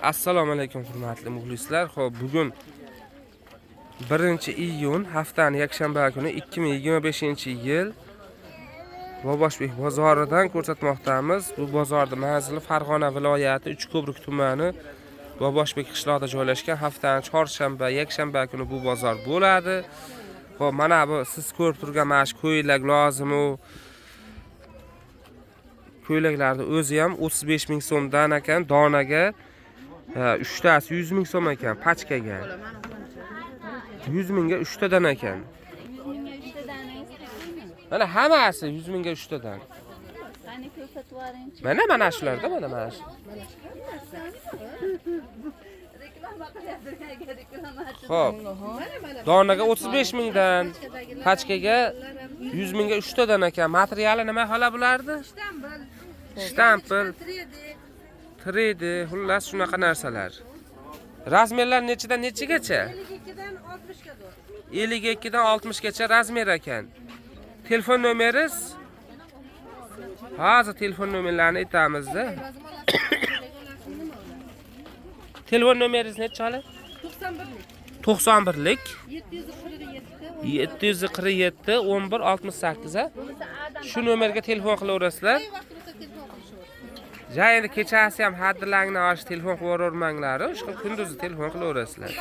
Assalomu alaykum, hurmatli muxlislar. Xo'p, bugun 1-iyun, haftani yakshanba kuni, 2025-yil Boboshbek bozoridan ko'rsatmoqdamiz. Bu bozorda manzili Farg'ona viloyati Uchko'prik tumani Boboshbek qishlog'ida joylashgan. Haftani chorshanba, yakshanba kuni bu bozor bo'ladi. Xo'p, mana bu siz ko'rib turgan mana shu ko'ylak lozim u ko'ylaklarni o'zi ham 35 ming so'mdan ekan donaga. Ha, uchtasi 100 ming so'm ekan pachkaga. 100 mingga uchtadan ekan. 100 mingga uchtadan. Mana, hammasi 100 mingga uchtadan. Qani, ko'rsatib yuboringchi. Mana, mana shularda, mana, mana shu. Reklama qilyapti, reklamachi. Xo'p. Donaga 35 mingdan, pachkaga 100 mingga uchtadan ekan. Materiali nima, xola, bularni? Shtampil. 3D, xullas, shunaqa narsalar. Размер lar nechidan nechagacha? 52dan 60ga to'g'ri. 52 dan 60 gacha размер ekan. Telefon nomeringiz? Hozir telefon nomerlarini aytamizda. Telefon nomeringiz nechi, xola? 91lik. 91lik 747. 747 11 68, a? Shu nomerga telefon qilaverasizlar. Qay vaqt bo'lsa telefon qilishaveradi. Ja, endi kechasi ham haddilaringni oshib telefon qilib yuboravermanglar. Shu kunduzi telefon qilaverasizlar.